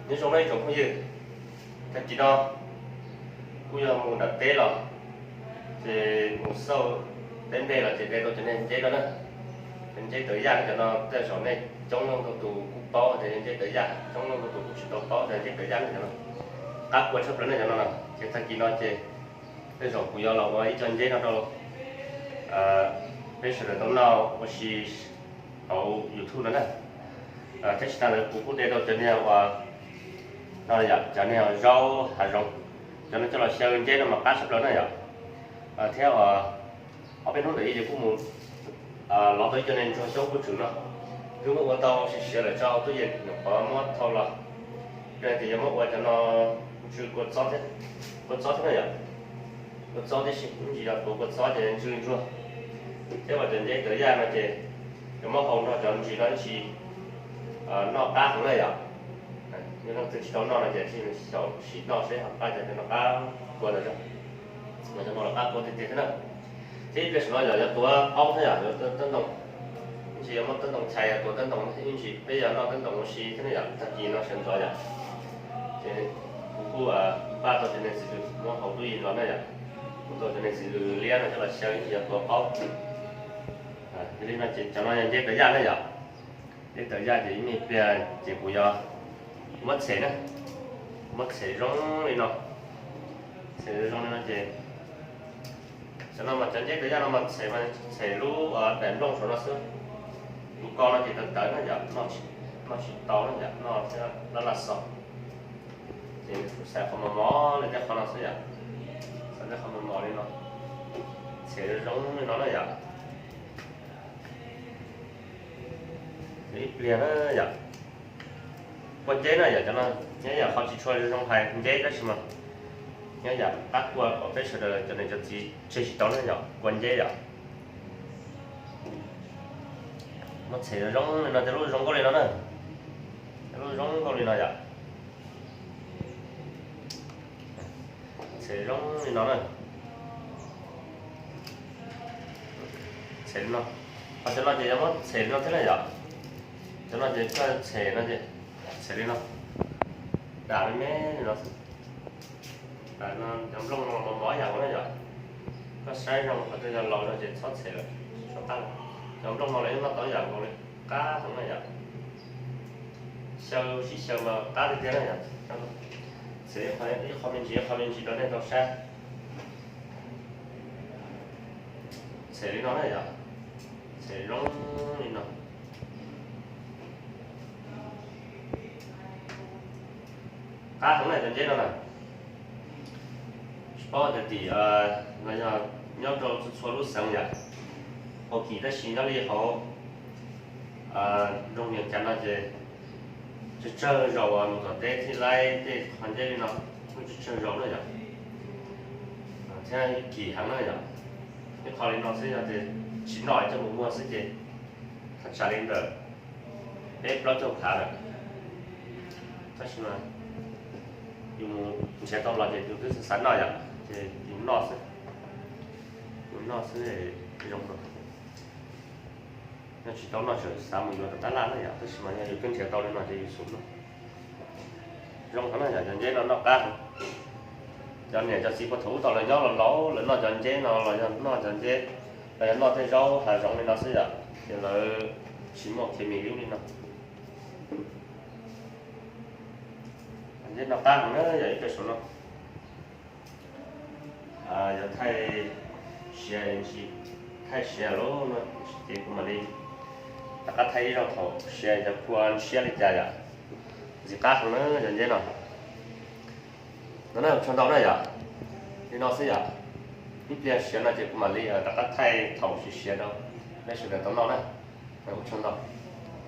Nyob zoo nawb ib tsoom phooj ywg, tag kis no kuj yog mus nram teb los, ces mus xauj teb nplej los ces de tau cov niag nceb no na. Cov nceb tawv yaj no, cov no tej zaum nej coob leej ntau tus kuj paub tias nceb tawv yaj, coob leej ntau tus kuj tsis tau paub tias nceb tawv yaj no cov no. Qab kua tshaj plaws nej cov no na, ces tag kis no ces tej zaum kuv yuav los ua ib co nceb no rau peb sawv daws tau noj ua si hauv YouTube no na. Thiab tsis tas ntawd kuv kuj de tau cov niag uas no yom, cov niag zaub hav zoov, cov no coj los xyaw nceb no mas qab tshaj plaws na yom. Thiab uas ob peb hnub ntawm ib ces kuj mus lov tau ib co niag ntsuag xyoob kuj tswm no, twb muab ua tau siav siav lawm tso, twb yeej nyuam qhuav muab thau los. Yog tias yuav muab ua cov no ntsw kua txob thiab, kua txob thiab na yom. Kua txob tib si, ib ntsis yog tuav kua txob ces ntsw ntsuag. Thiab uas cov nceb tawv yaj no ces yuav muab hau nrog cov ntsis no ib ntsis noj qab heev na yom. Yog leej twg tsis tau noj no ces xyaum sim noj seb ho qab cov no qab kua ntawd. Mas cov no los qab kua tiag tiag thiab na. Thiab ib pliag saum no yog yuav tuav qaub thiab yom, yuav tuav tab ntoo, ib ntsis yuav muab tab ntoo chais, yuav tuav tab ntoo, ib ntsis peb yuav noj tab ntoo ua si thiab na yom, tag kis no sawv ntxov yom. Ces kuv kuj npaj tau cov niag txiv lws muab hauv tub yees los na yom, kuv tau cov niag txiv lws liab no coj los xyaw ib ntsis yuav tuav qaub. Yog li no ces cov no yog nceb tawv yaj na yom. Nceb tawv yaj ces ib me pliag ces kuv yuav muab txhem na, muab txhem zoo li no, txhem zoo li no ces cov no mas cov nceb tawv yaj no mas txhem mas txhem lub daim nplooj saum no xwb. Tus ko no ces tawv tawv na yom, noj tsis tau na yom, noj thiab laj laj xo. Ces kuv xav qhov mos mos li tej qhov no xwb yom, xav tej qhov mos mos li no, txhem zoo li no na yom. Ib pliag na yom, kua nceb na yom, cov no nyob yam qhov tsis tshua zoo hais nceb tab sis mas nyob yam qab kua kom peb sawv daws cov niam cov txiv tseg tsis tau na yom, kua nceb yom. Muab txhem zoo li no, tej lub zoo nkauj li no na, tej lub zoo nkauj li no yom. Txhem zoo li no na, txhem li no. Ho cov no ces yuav muab txhem li no thiab na yom. Cov no ces koj txhem no ces txhem li no, dam me me li no. Cov nplooj no mos mos ib yam nkaus na yom. Koj saib zoo qhov twg yog laus zog ces txhob txhem lawm, tsis tshua qab lawm. Cov nplooj no los yeej noj tau ib yam nkaus li, qab heev na yom. Xyaw sib xyaw mas qab tiag tiag na yom. Txhem ib qho me ntsis ib qho me ntsis rau nej tau saib. Txhem li no na yom, txhem zoo li no. Qab heev na cov nceb no na. Tsis paub tias tim los yog nyob rau txhua txhua lub xeev yom, hauv Kim tab sis nyob li hauv nroog Vias Cas no ces tsawg tsawg zaus mus tom teb thiaj laib tej qhov nceb li no, tsawg tsawg zaus na yom. Thiab kim heev na yom, ib qho li no xwb yog tias tsis noj coj mus muag xwb ces thaj tsam li ntawm peb plaub caug phav lawm. Tab sis mas yus mus nrhiav tau los ces yus twb xav noj yom, ces yus noj xwb, yus noj xwb zoo no. Yog tsis tau noj tseem xav mus yuav tom tab laj na yom, tab sis mas yog yus twb nrhiav tau li no ces yus xub noj. Zoo heev na yom, cov nceb no noj qab heev. Cov niam cov txiv puag thaum ub tau lawv nyob los laus lawv noj cov nceb no los yog noj cov nceb, los yog noj tej zaub hav zoov li no xwb yom, ces lawv tsis muaj khemis li no. Nceb no qab heev na yom, ib pliag saum no. Yog thaij siav, thaij siav lawm no ces kuv mam li rov qab thaij ib zaug thaum siav cov kua ntshiab li cas yom. Ntxim qab heev na cov nceb no. No na, ua tsaug ntau na yom. Li no xwb yom. Ib pliag siav no ces kuv mam li rov qab thaij thaum siav siav rau nej sawv daws tau noj na. Ua tsaug ntau.